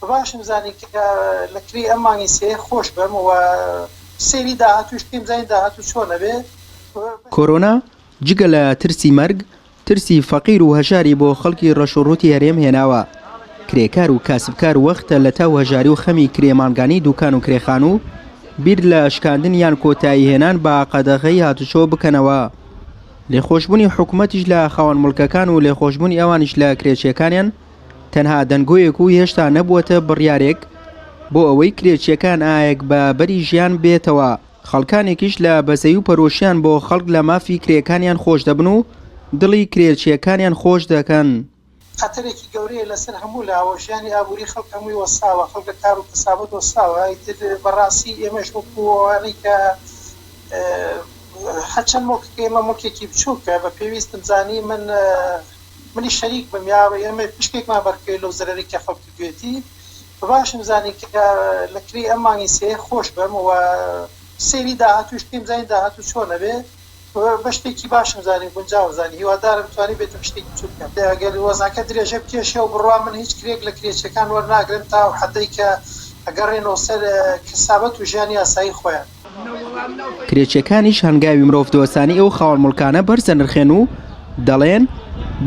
باشم زانی کە لە کرێی ئەم مانگی سێیە خۆش بم و سەیری داهاتووش بکەین بزانین داهاتوو چۆن ئەبێ. کۆرۆنا جگە لە ترسی مەرگ، ترسی فەقیر و هەژاری بۆ خەڵکی ڕەش و ڕووتی هەرێم هێناوە. کرێکار و کاسبکار وەختە لە تاو هەژاری و خەمی کرێ مانگانەی دوکان و کرێخانوو، بیر لە شکاندن یان کۆتایی هێنان بە قەدەغەی هاتوچۆ بکەنەوە. لێخۆشبوونی حکومەتیش لە خاوەن موڵکەکان و لێخۆشبوونی ئەوانیش لە کرێچیەکانیان، تەنها دەنگۆیەک و هێشتا نەبووەتە بڕیارێک بۆ ئەوەی کرێچیەکان ئایەک بە بەری ژیان بێتەوە، خەڵکانێکیش لە بەزەیی و پەرۆشیان بۆ خەڵک لە مافی کرێکانیان خۆش دەبن و دڵی کرێچیەکانیان خۆش دەکەن. خەتەرێکی گەورەیە لەسەر هەموو لاوە، ژیانی ئابووری خەڵک هەمووی وەستاوە، خەڵک لە کار و کەسابەت وەستاوە، ئیتر بەڕاستی ئێمەش وەکو ئەوانەی کە هەرچەند موڵکەکەی ئێمە موڵکێکی بچووکە بە پێویستم زانی من منیش شەریک بم یا ئێمە پشکێکمان بەرکەوێت لەو زەرەرەی کە خەڵک کردوێتی بە باشم زانی کە لە کرێی ئەم مانگی سێیە خۆش بم و سەیری داهاتووش بکەین بزانین داهاتوو چۆن ئەبێ بە شتێکی باشم زانی گونجاوم زانی هیوادارم توانیبێتم شتێکی بچووک بکەم ئەگەر وەزعەکە درێژە بکێشێ و بڕوا من هیچ کرێک لە کرێچیەکان وەرناگرم تا ئەو حەدەی کە ئەگەڕێنەوە سەر کەسابەت و ژیانی ئاسایی خۆیان. کرێچیەکانیش هەنگاوی مرۆڤدۆستانەی ئەو خاوەن موڵکانە بەرز دەنرخێن و دەڵێن،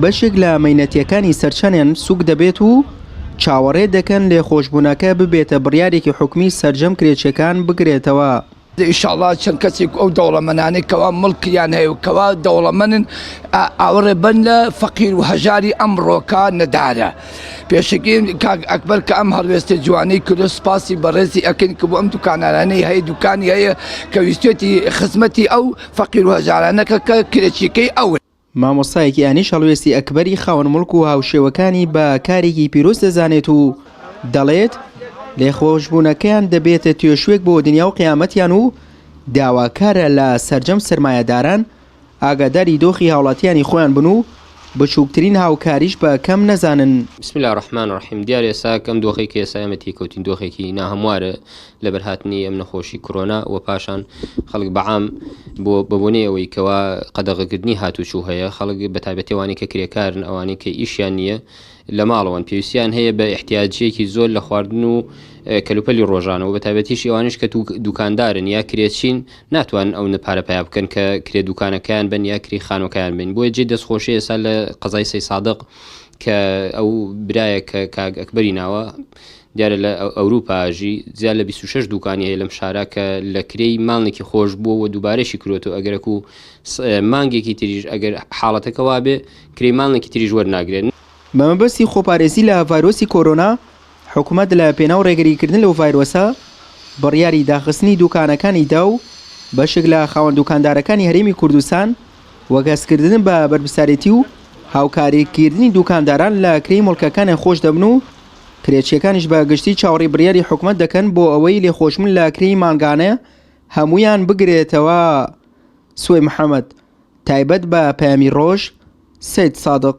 بەشێک لە مەینەتیەکانی سەرچەنیان سوک دەبێت و چاوەڕێ دەکەن لێخۆشبوونەکە ببێتە بڕیارێکی حکومی سەرجەم کرێچیەکان بگرێتەوە. ئیشاڵا چەند کەسێک ئەو دەوڵەمەنانەی کەوا مڵکیان هەیە و کەوا دەوڵەمەنن ئاوڕێ بن لە فەقیر و هەژاری ئەمڕۆکە نەدارە. پێشەکی کاک ئەکبەر کە ئەم هەڵوێستە جوانەی کردو سپاسی بەڕێزی ئەکەین کە بۆ ئەم دوکانارانەی هەیە دوکانی هەیە کە ویستێتی خزمەتی ئەو فەقیر و هەژارانەکە کە کرێچیەکەی ئەون. مامۆستایەکی ئانیش هەڵوێستی ئەکبەری خاوەن موڵک و هاوشێوەکانی بە کارێکی پیرۆز دەزانێت و دەڵێت، لێخۆشبوونەکەیان دەبێتە تێشووێک بۆ دنیا و قیامەتیان و داواکارە لە سەرجەم سەرمایەداران ئاگاداری دۆخی هاوڵاتیانی خۆیان بن و بچووکترین هاوکاریش بە کەم نەزانن. بسم اللە الرحمن الرحیم دیارە ئێستا ئەم دۆخەی کە ئێستا ئێمە تێکەوتین دۆخێکی ناهەموارە لەبەر هاتنی ئەم نەخۆشی کرۆنا و پاشان خەڵک بەعام بۆ بەبۆنەی ئەوەی کەوا قەدەغەکردنی هاتوچوو هەیە خەڵک بە تایبەتی ئەوانەی کە کرێکارن ئەوانەی کە ئیشیان نییە لە ماڵەوەن پێویستیان هەیە بە ئیحتیاجیەکی زۆر لە خواردن و کەلوپەلی ڕۆژانە و بە تایبەتیش ئەوانیش کە دوکاندارن یا کرێچین ناتوانن ئەونە پارە پەیا بکەن کە کرێ دوکانەکەیان بن یا کری خانوەکەیان بن بۆیە جێی دەستخۆشی ئێستا لە قەزای سەیسادق کە ئەو برایە کە کاک ئەکبەری ناوە دیارە لە ئەوروپا ژی زیاد لە 26 دوکانی هەیە لەم شارە کە لە کرێی ماڵێکی خۆش بووە و دووبارەشی کرۆتەوە ئەگەرەک و مانگێکی تریش ئەگەر حاڵەتەکە وابێ کرێی ماڵێکی تریش وەرناگرێن. بە مەبەستی خۆپارێزی لە ڤایرۆسی کۆرۆنا، حکومەت لە پێناو ڕێگریکردن لەو ڤایرۆسە بڕیاری داخستنی دوکانەکانی دا و بەشێک لە خاوەن دوکاندارەکانی هەرێمی کوردستان وەک هەستکردن بە بەرپرسیارێتی و هاوکاریکردنی دوکانداران لە کرێی موڵکەکانیان خۆش دەبن و کرێچیەکانیش بە گشتی چاوەڕێی بڕیاری حکومەت دەکەن بۆ ئەوەی لێخۆشبوون لە کرێی مانگانە هەموویان بگرێتەوە. سوەی محەمەد، تایبەت بە پەیامی ڕۆژ، سەیدسادق.